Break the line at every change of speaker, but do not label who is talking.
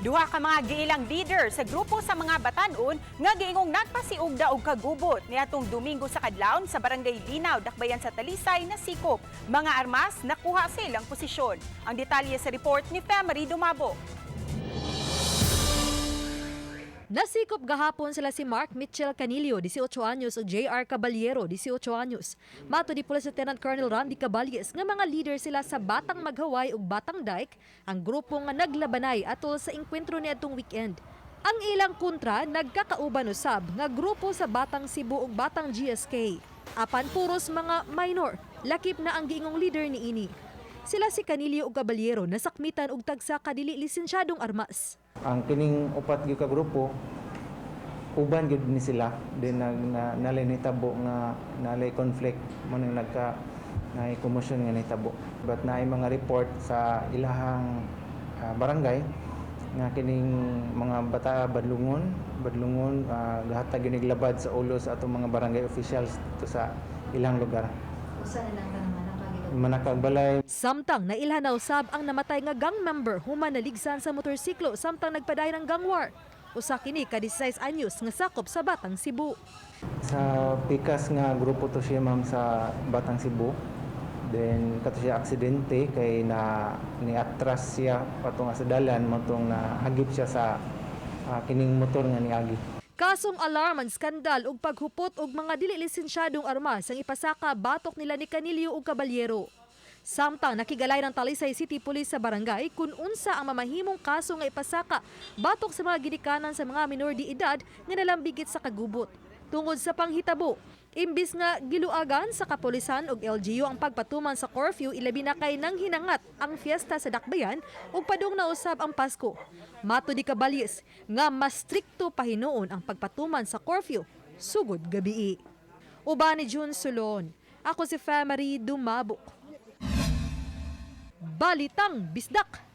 Duha ka mga giilang leader sa grupo sa mga batanon nga giingong nagpasiugda og kagubot niadtong Domingo sa kadlawon sa Barangay Linaw, Dakbayan sa Talisay, nasikop. Mga armas nakuha sa ilang posisyon. Ang detalye sa report ni Femery Dumabo.
Nasikop gahapon sila si Mark Mitchell Canilio, 18 anyos, ug JR Caballero, 18 anyos. Matud ni Police Lieutenant Colonel Randy Caballes nga mga leader sila sa Batang Maghaway ug Batang Dike, ang grupo nga naglabanay atol sa engkwentro niadtong weekend. Ang ilang kontra nagkakauban usab nga grupo sa Batang Cebu ug Batang GSK. Apan puros mga minor, lakip na ang giingong leader niini. Sila si Canilio ug Caballero nasakmitan og tagsa ka dili lisensyadong armas.
Ang kining upat gyud ka grupo, uban gyud ni sila din nag na, nalay nitabo nga nalay conflict mo nang nagka naay commotion nga nitabo, but naay mga report sa ilahang barangay nga kining mga bata badlungon badlungon, gahatag gyud nig labad sa ulo sa atong mga barangay officials dito sa ilang lugar.
Usa na lang kanang manakag?
Manakag balay.
Samtang nailhan na usab ang namatay nga gang member human naligsan sa motorsiklo samtang nagpadayon ang gang war. Usa kini ka 16 anyos nga sakop sa Batang Cebu.
Sa pikas nga grupo to siya, ma'am, sa Batang Cebu. Then kato siya aksidente kay na ni atras siya patunga sa dalan mo tong nahagip siya sa kining motor nga niagi.
Kasong alarm ang skandal ug paghupot og mga dili lisensyadong armas ang ipasaka batok nila ni Canilio ug Caballero. Samtang nakigalay ng Talisay City Police sa barangay kung unsa ang mamahimong kaso nga ipasaka batok sa mga ginikanan sa mga minor de edad nga nalambigit sa kagubot. Tungod sa panghitabo, imbis nga giluagan sa kapolisan ug LGU ang pagpatuman sa curfew, ilabi na kay nang hinangat ang fiesta sa Dakbayan ug padung na usab ang Pasko. Matud ni Caballes nga mas strikto pa hinuon ang pagpatuman sa curfew sugod gabii. Uban ni June Solon, ako si Femery Dumabok. Balitang Bisdak!